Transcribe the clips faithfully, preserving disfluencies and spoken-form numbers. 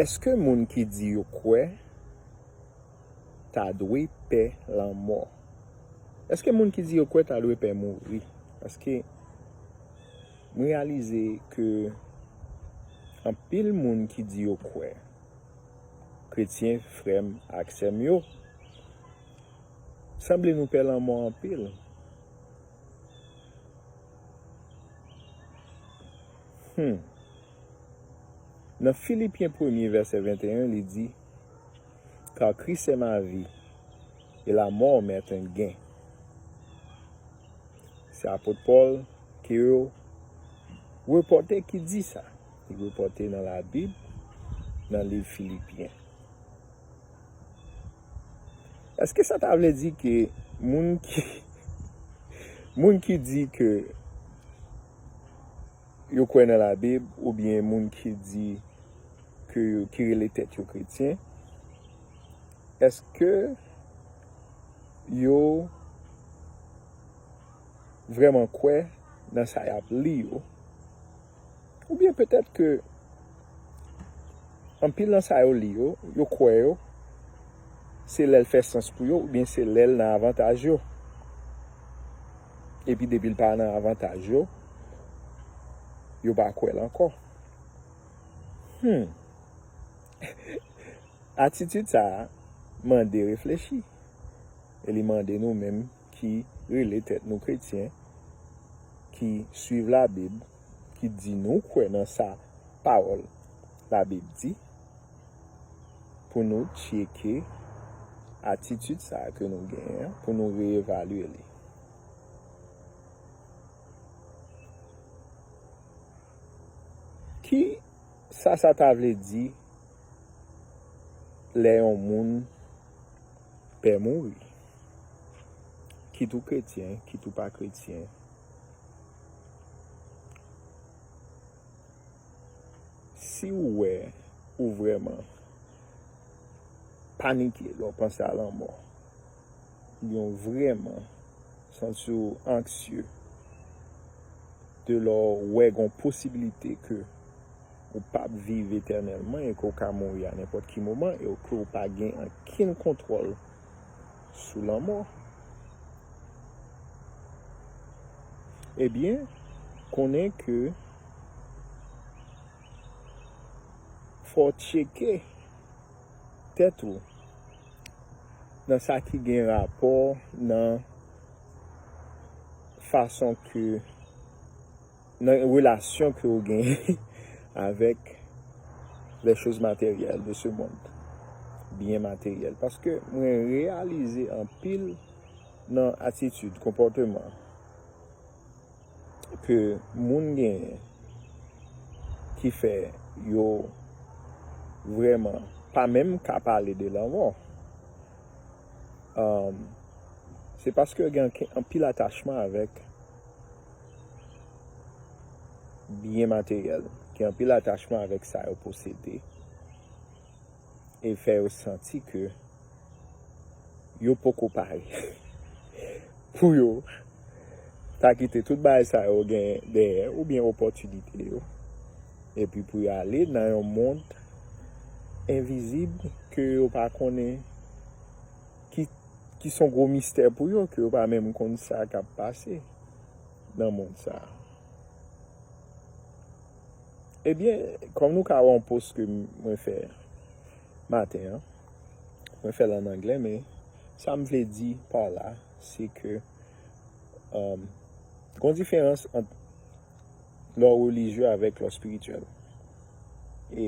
Èske moun ki di yo kwè ta dwe pè lanmò? Èske moun ki di yo kwè ta dwe pè mouri? Paske m reyalize ke anpil moun ki di yo kwè, kretyen, frè m ak sè m yo, sanble nou pè lanmò anpil. Hmm. Nan Filipyen premye vèsè venteyen, li di, Car Christ est ma vie, et la mort m'est un gain. Se apot Pòl ke yo repòte ki di sa. Li repòte nan Labib, nan liv Filipyen. Èske sa ta vle di ke moun ki moun ki di ke yo kwè nan Labib, oubyen moun ki di ke yo, ki rele tèt yo kretyen, èske yo vrèman kwè nan sa y ap li yo? Oubyen petèt ke anpil nan sa yo li yo, yo kwè yo, se lè l fè sans pou yo, oubyen se lè l nan avantaj yo. Epi depi l pa nan avantaj yo, yo pa kwè l ankò. Hmm. Atitid sa a mande reflechi. E li mande nou menm ki rele tèt nou kretyen, ki swiv Labib, ki di nou kwè nan sa pawòl Labib di, pou nou tcheke atitid sa a ke nou genyen an, pou nou reevalye li. Ki sa sa ta vle di lè yon moun pè mouri? Kit ou kretyen, kit ou pa kretyen. Si w wè ou vrèman panike lè w panse a lanmò, oubyen w vrèman santi w anksye de lè w wè gen yon posiblite ke ou p ap viv etènèlman e ke w ka mouri a nenpòt ki moman e ke w pa gen ankenn kontwòl sou lanmò, ebyen, konnen ke fò w tcheke tèt ou nan sa ki gen rapò nan fason ke, nan relasyon ke w genyen avèk les choses matérielles de ce monde, byen materyèl. Paske mwen reyalize anpil nan atitid, konpòteman ke moun genyen ki fè yo vrèman pa menm ka pale de lanmò. Um, se paske yo gen anke-, anpil atachman avèk byen materyèl, gen anpil atachman avèk sa yo posede, e fè yo santi ke yo poko pare pou yo ta kite tout bagay sa yo gen dèyè oubyen opòtinite yo, epi pou yo ale nan yon mond envizib ke yo pa konnen ki, ki s on gwo mistè pou yo, ke yo pa menm konn sa k ap pase nan mond sa a. Ebyen, kòm nou ka wè yon post ke mwen fè maten an, mwen fè l an anglè, men sa m vle di pa la, se ke, um, gen yon diferans ant lè w relijye avèk lè w espirityèl. E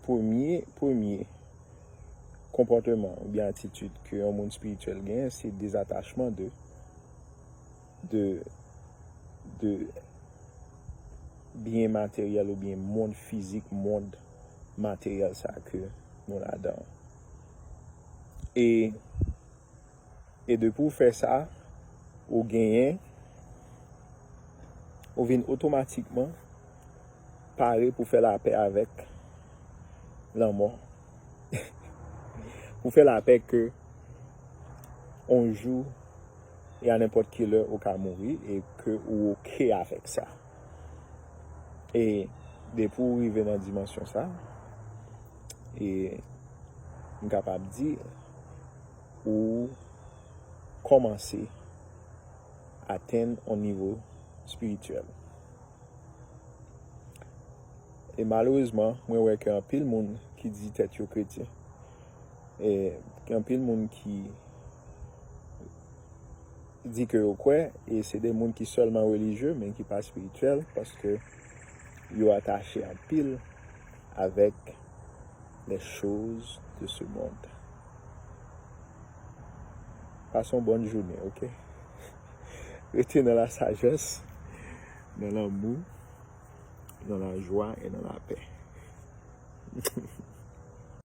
premye, premye konpòteman oubyen atitid ke yon moun espirityèl genyen, se dezatachman de, de, de byen materyèl oubyen mond fizik, mond materyèl sa ke nou ladan an. E, e depi w fè sa, ou genyen, ou vin otomatikman pare pou fè lapè avèk lanmò. Pou fè lapè ke on jou e a nenpòt ki lè ou ka mouri e ke ou oke avèk sa. E depi w rive nan dimansyon sa, E m kapab di, ou kòmanse atenn yon nivo espirityèl. E malerezman, mwen wè ke anpil moun ki di tèt yo kretyen, e gen anpil moun ki di ke yo kwè, e se de moun ki sèlman relijye, men ki pa espirityèl, paske yo atache anpil avèk les choses de ce monde. Pase yon bòn jounen, oke? Rete nan la sajès, nan lanmou, nan lajwa e nan lapè.